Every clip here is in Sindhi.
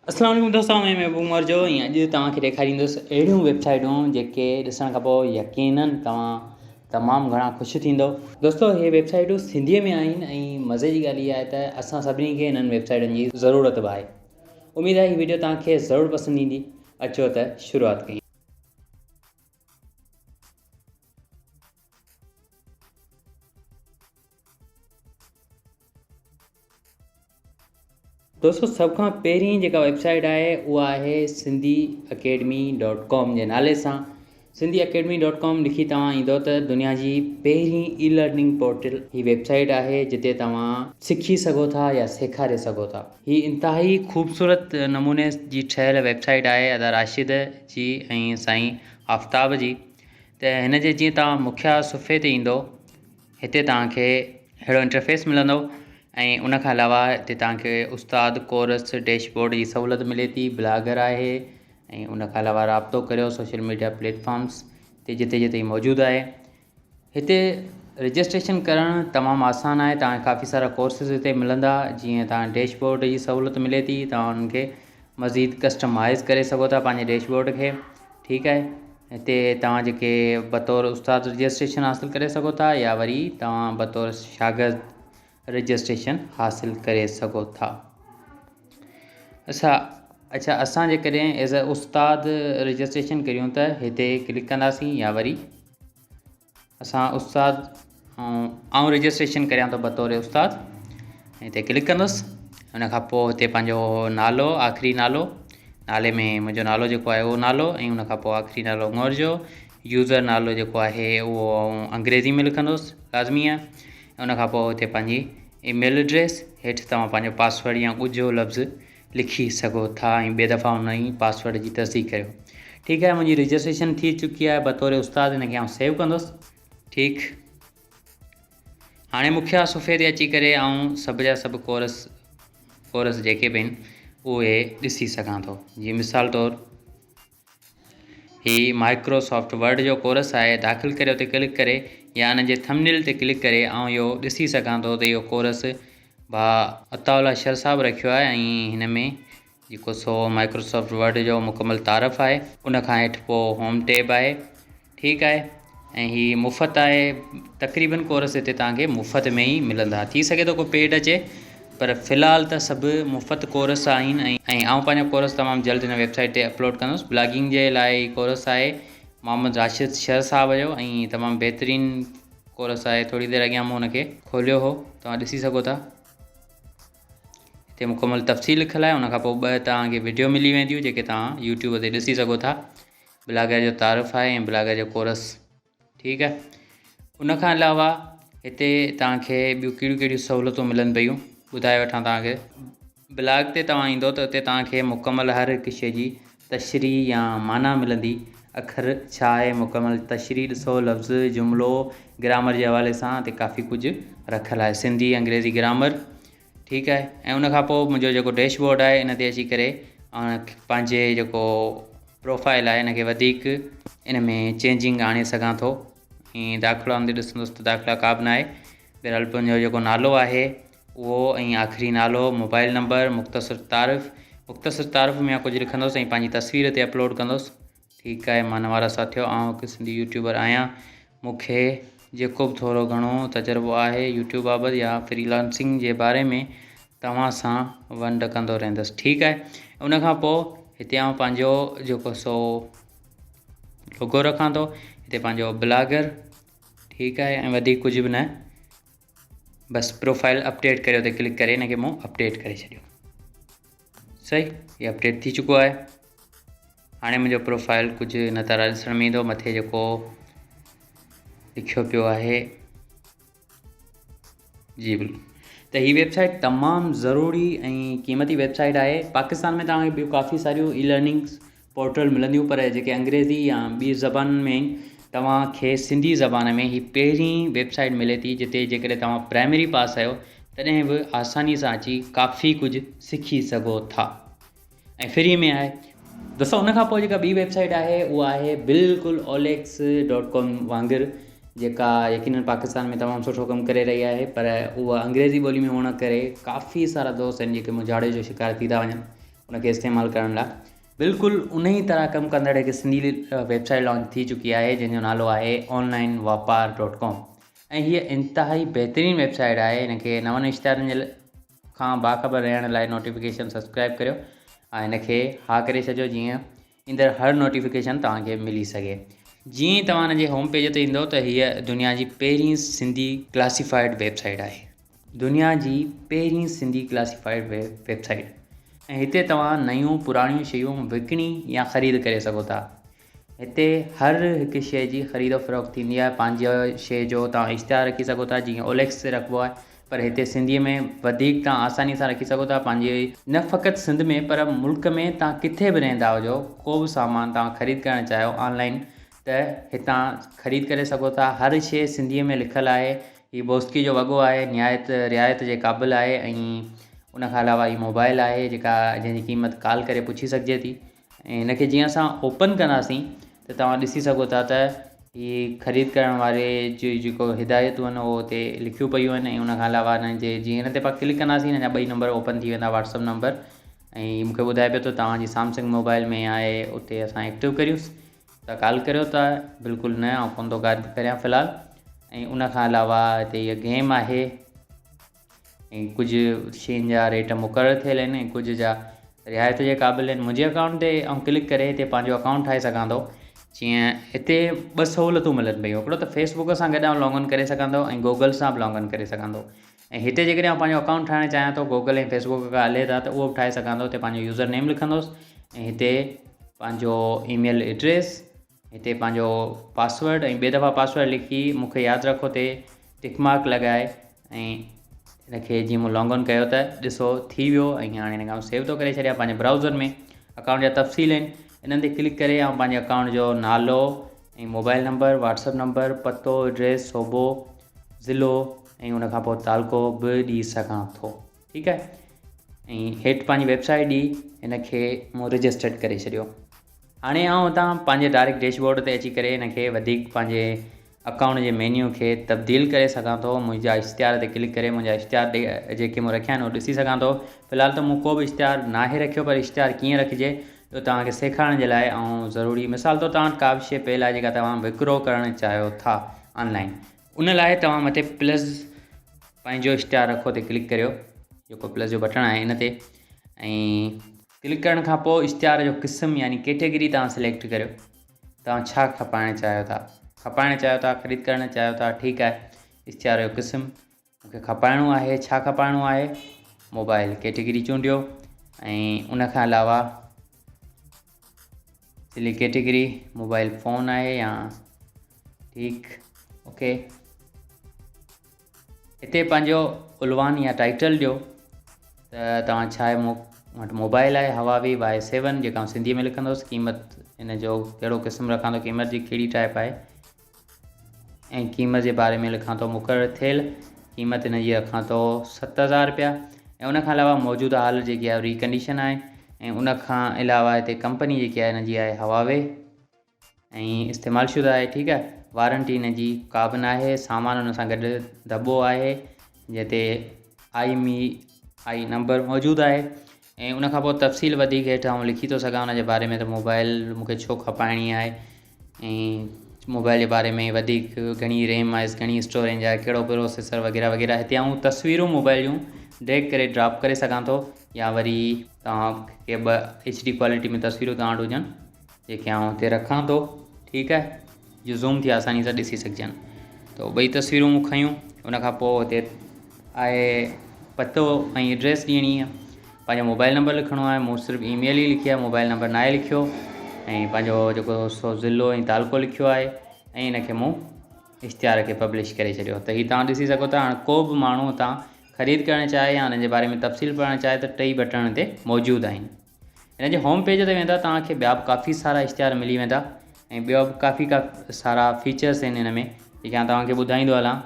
اسلام عليڪم دوستو آئون محبوب عمر جو ۽ اڄ توهان کي ڏيکاريندس اهڙيون ويب سائيٽون جيڪي ڏسڻ کان پوء يقينن توهان تمام گهڻا خوش ٿيندو. دوستو هي ويب سائيٽون سنڌي ۾ آهن ۽ مزي جي ڳالهه اها آهي ته اسان سڀني کي انهن ويب سائيٽن جي ضرورت به آهي. اميد آهي هي ويڊيو توهان کي ضرور پسند ايندي. اچو ته شروعات ڪيون. دوستو سڀ کان پهرين جيڪا ويب سائيٽ آهي اها آهي سنڌي اڪيڊمي ڊاٽ ڪام جي نالي سان سنڌي اڪيڊمي ڊاٽ ڪام لکي توهان ايندو ته دنيا جي پهرين اي لرننگ پورٽل هي ويب سائيٽ آهي جتي توهان سکي سگهو ٿا يا سيکاري سگهو ٿا. هي انتهائي خوبصورت نموني جي ٺهيل ويب سائيٽ آهي ادا راشد جي ۽ سائين آفتاب جي ته هن جي جيئن توهان مکيا صفحي تي ايندو هتي توهان کي ههڙو انٽرفيس ملندو ۽ ان کان علاوه هتي توهان کي استاد ڪورس ڊيش بورڊ جي سهولت ملي ٿي بلاگر آهي ۽ ان کان علاوه رابطو ڪريو سوشل ميڊيا پليٽ فارمس تي جتي جتي موجود آهي هتي رجسٽريشن ڪرڻ تمام آسان آهي توهان کي ڪافي سارا ڪورسز هتي ملندا جيئن توهان ڊيش بورڊ جي سهولت ملي ٿي توهان انهن کي مزيد ڪسٽمائز ڪري سگهو ٿا پنهنجي ڊيش بورڊ کي ٺيڪ آهي هتي توهان جيڪي بطور استاد رجسٽريشن حاصل ڪري سگهو ٿا يا وري توهان بطور شاگرد رجسٽريشن حاصل ڪري سگهو ٿا اڇا اڇا اسان جيڪڏهن ايز اي استاد رجسٽريشن ڪريون ته هتي ڪلڪ ڪنداسين يا وري اسان استاد آئون رجسٽريشن ڪريان ٿو بطور استاد هتي ڪلڪ ڪندس ان کان پوء هتي پنهنجو نالو آخري نالو نالي ۾ منهنجو نالو جيڪو آهي اهو نالو ۽ ان کان پوء آخري نالو عمر جو يوزر نالو جيڪو آهي اهو آئون انگريزي ۾ لکندس لازمي آهي ان کان پوء هتي پنهنجي اي ميل ايڊريس هيٺ توهان پنهنجو پاسورڊ يا ڳجهو لفظ لکي سگهو ٿا ۽ ٻئي دفعا ان ئي پاسورڊ جي تصديق ڪريو ٺيڪ آهي منهنجي رجسٽريشن ٿي چڪي آهي بطور استاد ان کي آئون سيو ڪندس ٺيڪ هاڻي مکيا صفحي تي اچي ڪري آئون سڀ جا سڀ ڪورس ڪورس جيڪي به آهن اهي ڏسي سگهان ٿو جي مثال طور هي مائڪرو سافٽ ورڊ جو ڪورس آهي داخل ڪريو تي ڪلڪ ڪري يا ان جي ٿمنيل تي ڪلڪ ڪري آئون اهو ڏسي سگهان ٿو ته اهو ڪورس ڀاء عطاء الله شر صاحب رکيو آهي ۽ هن ۾ جيڪو سو مائڪرو سافٽ ورڊ جو مڪمل تعارف آهي ان کان هيٺ پوء هوم ٽيب آهي ٺيڪ آهي ۽ هي مفت آهي تقريبن ڪورس هتي توهان کي مفت ۾ ئي ملندا ٿي سگهي ٿو ڪو پيڊ اچي پر في الحال ته سڀ مفت ڪورس آهن ۽ آئون پنهنجو ڪورس تمام جلد هن ويب سائيٽ تي اپلوڊ ڪندس بلاگنگ جي لاء هي ڪورس آهي محمد راشد شر صاحب جو ۽ تمام بهترين ڪورس آهي ٿوري دير اڳيان مون هن کي کوليو هو توهان ڏسي سگهو ٿا هتي مڪمل تفصيل لکيل آهي ان کان پوء ٻه توهان کي وڊيو ملي وينديون جيڪي توهان يوٽيوب تي ڏسي سگهو ٿا بلاگر جو تعارف آهي ۽ بلاگر جو ڪورس ٺيڪ آهي ان کان علاوه هتي توهان کي ٻيون ڪهڙيون ڪهڙيون سهولتون ملن پيون ٻڌائي وٺان توهان کي بلاگ تي توهان ايندو ته اتي توهان کي مڪمل هر هڪ شيء جي تشريح يا معنيٰ ملندي اکر ڇا آهي مڪمل تشريح ڏسو لفظ جملو گرامر جي حوالي سان هتي ڪافي ڪجهه رکيل آهي سنڌي انگريزي گرامر ٺيڪ آهي ۽ ان کان پوء منهنجو جيڪو ڊيش بورڊ آهي ان تي اچي ڪري پنهنجي جيڪو پروفائل آهي ان کي وڌيڪ ان ۾ چينجنگ آڻي سگهان ٿو ۽ داخلا هوندي ڏسندس ته داخلا ڪا به ناهي بهرحال پنهنجو جيڪو نالو آهي اهو ۽ آخري نالو موبائل نمبر مختصر تعارف مختصر تعارف ۾ ڪجهه لکندس ۽ پنهنجي تصوير تي اپلوڊ ڪندس ٺيڪ آهي مانوارا ساٿيو آئون هڪ سنڌي يوٽيوبر آهيان مون کي جيڪو به ٿورو گهڻو تجربو آهي يوٽيوب بابت يا فري لانسنگ جي باري ۾ توهان سان ونڊ ڪندو رهندس ٺيڪ آهي ان کان پوء هتي آئون پنهنجو جيڪو سو لوگو رکان ٿو هتي پنهنجو بلاگر ٺيڪ آهي ۽ وڌيڪ ڪجهه به نه بس پروفائل اپڊيٽ ڪريو تي ڪلڪ ڪري ان کي مون اپڊيٽ ڪري ڇڏيو صحيح هي اپڊيٽ ٿي چڪو آهي هاڻي منهنجو پروفائل ڪجهه هن طرح ڏسڻ ۾ ايندو مٿي جيڪو لکيو پيو آهي جي بلڪل ته هي ويب سائيٽ تمام ضروري ۽ قيمتي ويب سائيٽ آهي پاڪستان ۾ توهان کي ٻيون ڪافي ساريون اي لرننگس پورٽل ملنديون پر جيڪي انگريزي يا ٻي زبانن ۾ آهن توهان کي سنڌي زبان ۾ هي پهرين ويب سائيٽ ملي ٿي جتي جيڪڏهن توهان پرائمري پاس آهيو تڏهن به آساني سان اچي ڪافي ڪجهه سکي سگهو ٿا ۽ فري ۾ آهي. دوستو ان کان پوء جيڪا ٻي ويب سائيٽ آهي اها آهي بلڪل اوليڪس ڊاٽ ڪام وانگر جيڪا يقينن پاڪستان ۾ تمام سٺو ڪم ڪري رهي آهي پر اها انگريزي ٻولي ۾ هئڻ ڪري ڪافي سارا دوست آهن جيڪي مونجهاڙي جو شڪار ٿي ٿا وڃن. ان کي استعمال ڪرڻ لاء بلڪل ان ئي طرح ڪم ڪندڙ هڪ سنڌي ويب سائيٽ لانچ ٿي چڪي آهي جنهن جو نالو آهي آن لائن واپار ڊاٽ ڪام ۽ هيء انتهائي بهترين ويب سائيٽ آهي. هن کي نون اشتهارن جي کان باخبر رهڻ لاء نوٽيفڪيشن سبسڪرائب ڪريو ۽ هن کي ها ڪري ڇڏيو جيئن ايندڙ هر نوٽيفڪيشن توهان کي ملي سگهي. جيئن ئي توهان هن جي هوم پيج تي ايندو ته هيء دنيا جي پهرين سنڌي ڪلاسيفائيڊ ويب سائيٽ آهي. دنيا جي پهرين سنڌي ڪلاسيفائيڊ ويب سائيٽ ۽ هتي توهان نيون پراڻيون شيون وڪڻي يا خريد ڪري سگهو ٿا. هتي هر هڪ شيء جي خريد و فروخت ٿيندي آهي. پنهنجي شيء جو توهان اشتهار رکي سگهو ٿا جيئن اوليڪس تي رکبو آهي پر هتي سنڌي ۾ وڌيڪ توهان آساني سان رکي سگهو ٿا پنهنجي نه فقط سنڌ ۾ پر ملڪ ۾ توهان ڪٿي به رهندا هجو ڪو به سامان توهان خريد ڪرڻ چاهيو آن لائن ته هتان خريد ڪري سگهو ٿا. هر شيء سنڌيء ۾ لکيل آهي. هي بوسڪي جو وڳو آهي، نهايت رعايت جي قابل آهي ۽ ان کان علاوه هي موبائل آهي جيڪا جنهن جي قيمت ڪال ڪري پڇي سگهجي ٿي ۽ هن کي جيئن اسان اوپن ڪنداسين ته توهان ڏسي سگهو ٿا ته هي خريد ڪرڻ واري جي جيڪو هدايتون آهن اهو هتي لکيون پيون آهن ۽ ان کان علاوه هن جي جيئن هن تي پاڻ ڪلڪ ڪنداسين هن جا ٻئي نمبر اوپن ٿي ويندا واٽس اپ نمبر ۽ مون کي ٻڌائي پيو ته توهان جي سامسنگ موبائل ۾ آهي اتي اسان ايڪٽو ڪريوس ته ڪال ڪريو ته بلڪل نه آئون ڪونه ٿو ڪال ڪريان في الحال ۽ ان کان علاوه هتي هيء گيم آهي ۽ ڪجهه شين جا ريٽ مقرر ٿيل آهن ۽ ڪجهه جا رعايت جي قابل آهن منهنجي اڪائونٽ تي آئون ڪلڪ ڪري هتي پنهنجو اڪائونٽ ٺاهي سگهان ٿو جيئن هتي ٻه سهولتون ملن پيون هڪڙو ته فيسبڪ سان گڏ آئون لاگ ان ڪري سگهان ٿو ۽ گوگل سان به لاگ ان ڪري سگهان ٿو ۽ هتي جيڪڏهن آئون پنهنجو اڪائونٽ ٺاهڻ چاهيان ٿو گوگل ۽ فيسبڪ کان عليحده ته اهو به ٺاهي سگهان ٿو هتي پنهنجو يوزر نيم لکندس ۽ هتي پنهنجو اي ميل ايڊريس هتي پنهنجو پاسورڊ ۽ ٻئي دفعا پاسورڊ لکي مون کي ياد رکو تي ٽڪ مارڪ لڳائي ۽ هن کي جيئن مون لاگ آن ڪيو ته ڏسو ٿي ويو ۽ هاڻي هن کي آئون سيو ٿو ڪري ڇڏيان پنهنجي برائوزر ۾ اڪائونٽ جا تفصيل آهن انهن تي ڪلڪ ڪري آئون پنهنجي اڪائونٽ جو نالو ۽ mobile number Whats app number پتو ايڊريس صوبو ضلعو ۽ ان کان پوء تعلقو به ڏئي سگهان ٿو ٺيڪ آهي ۽ هيٺ پنهنجي ويب سائيٽ ڏئي هن کي مون رجسٽرڊ ڪري ڇڏيو هاڻي آئون هتان پنهنجي ڊائريڪٽ ڊيش بورڊ تي اچي ڪري هن کي وڌيڪ پنهنجي اڪائونٽ جي مينيو کي تبديل ڪري سگهان ٿو منهنجا اشتهار تي ڪلڪ ڪري منهنجا اشتهار جيڪي مون رکيا آهن اهي ڏسي سگهان ٿو في الحال ته مون ڪو به اشتهار ناهي رکيو پر اشتهار ڪيئن رکجي اهو توهان کي سيکارڻ جي لاء آئون ضروري مثال طور توهان وٽ ڪا به شيء پيل آهي جيڪا توهان وڪرو ڪرڻ چاهيو ٿا آن لائن ان لاء توهان مٿي پلس پنهنجو اشتهار رکو تي ڪلڪ ڪريو جيڪو پلس جو بٽڻ آهي ان تي ۽ ڪلڪ ڪرڻ کان پوء اشتهار جو قسم يعني ڪيٽيگري توهان سليڪٽ ڪريو توهان ڇا کپائڻ چاهيو ٿا کپائڻ چاهيو ٿا خريد ڪرڻ چاهيو ٿا ٺيڪ آهي اشتهار جو قسم مونکي کپائڻو آهي ڇا کپائڻو آهي موبائل ڪيٽيگري چونڊيو ۽ ان کان علاوه سلي ڪيٽيگري موبائل فون آهي يا ٺيڪ اوڪي هتي پنهنجو عنوان يا ٽائيٽل ڏيو ته توهان ڇا آهي مون وٽ موبائل آهي هواوي وائي سيون جيڪا آئون سنڌي ۾ لکندس قيمت ان جو ڪهڙو قسم رکان ٿو قيمت جي ڪهڙي ٽائپ آهي ۽ قيمت جي باري ۾ لکان ٿو مقرر ٿيل قيمت هن جي رکان ٿو 7000 رپيا ۽ ان کان علاوه موجوده حالت جيڪي آهي ري ڪنڊيشن آهي ۽ ان کان علاوه هتي ڪمپني جيڪي آهي هن جي آهي هواوي ۽ استعمال شده آهي ٺيڪ آهي وارنٽي هن جي ڪا به ناهي سامان ان سان گڏ دٻو آهي جنهن تي آئي مي I number موجود آهي ۽ ان کان پوء تفصيل وڌيڪ هيٺ آئون لکي ٿو سگهان ان جي باري ۾ ته موبائل مون کي ڇو کپائڻي آهي ۽ موبائل جي باري ۾ وڌيڪ گهڻي ريم آهي گهڻي اسٽوريج آهي ڪهڙو پروسيسر وغيره وغيره هتي آئون تصويرون موبائل جون ڊريگ ڪري ڊراپ ڪري سگهان ٿو يا وري توهان کي ٻه ايڇ ڊي ڪوالٽي ۾ تصويرون توهان وٽ هجن جيڪي آئون هتي رکان ٿو ٺيڪ آهي جو زوم ٿي آساني سان ڏسي سگهجن ته ٻئي تصويرون مون کنيون ان کان پوء هتي آهي پتو ۽ ايڊريس ڏيڻي آهي پنهنجو موبائل نمبر لکڻو آهي مون صرف اي ميل ئي لکي آهي موبائل نمبر ناهي لکيو ۽ پنهنجو جيڪو سو ضلعو ۽ تعلقو لکيو آهي ۽ ان کي مون اشتهار کي پبلش ڪري ڇڏيو ته هي توهان ڏسي سگهو ٿا هاڻي ڪو به ماڻهو هتان خريد ڪرڻ چاهي يا ان جي باري ۾ تفصيل پڙهڻ چاهي ته ٽئي بٽڻ تي موجود آهن هن جي هوم پيج تي ويندا توهان کي ٻيا به ڪافي سارا اشتهار ملي ويندا ۽ ٻيا به ڪافي ڪافي سارا فيچرس آهن هن ۾ جيڪي آئون توهان کي ٻڌائيندو هلان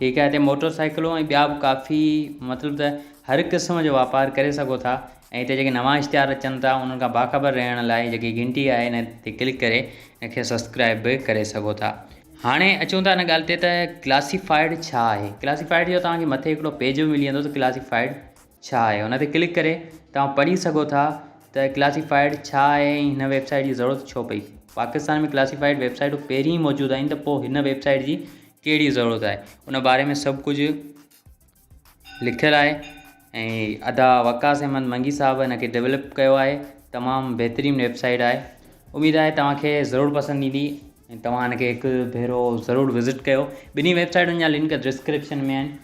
ٺيڪ آهي هتي موٽر سائيڪلون ۽ ٻيا به ڪافي مطلب ته هر قسم جو واپار ڪري سگهو ٿا ۽ هتي جيڪي نوان اشتهار اچن ٿا انهن کان باخبر رهڻ لاء جيڪي گهنٽي آهي ان تي ڪلڪ ڪري ان کي سبسڪرائب به ڪري سگهو ٿا. هاڻي اچون ٿا ان ڳالهه تي ته ڪلاسيفائيڊ ڇا آهي؟ ڪلاسيفائيڊ جو توهان کي مٿي هڪڙو پيج به ملي ويندو ته ڪلاسيفائيڊ. ڇا آهي ان تي ڪلڪ ڪري توهان پڙهي سگهو ٿا ته ڪلاسيفائيڊ ڇا آهي ۽ هن ويب سائيٽ جي ضرورت ڇو پئي. پاڪستان ۾ ڪلاسيفائيڊ ويب سائيٽون پهرين ئي موجود آهن ته پوء هن ويب سائيٽ جي ڪهڙي ضرورت آهي ان باري ۾ سڀ ڪجهه لکيل آهي ۽ ادا وقاص احمد منگي صاحب هن کي ڊيولپ ڪيو آهي تمام بهترين ويب سائيٽ آهي اميد آهي توهان کي ضرور پسند ايندي ۽ توهان هن کي هڪ ڀيرو ضرور وزٽ ڪيو ٻنهي ويب سائيٽن جا لنڪ ڊسڪرپشن ۾ آهن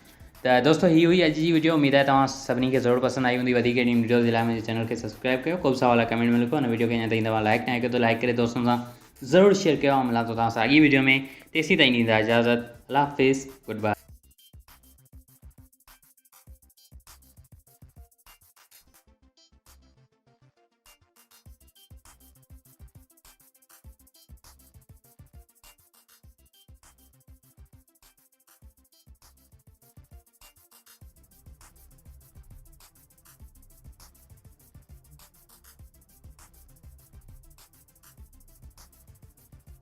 ته دوستو هي هئي اڄ جي وڊيو اميد آهي توهان سڀني کي ضرور پسند آئي هوندي وڌيڪ اهڙين وڊيوز جي لاء منهنجي چينل کي سبسڪرائب ڪيو ڪو به سوال آهي ڪمينٽ ۾ لکو هن وڊيو کي اڃا تائين توهان لائڪ ناهي ڪيو ته لائڪ ڪري دوستن سان ضرور شيئر ڪيو آئون ملان ٿو توهان سان اڳي وڊيو ۾ تيسين تائين ڏيندا اجازت الله حافظ گڊ باء.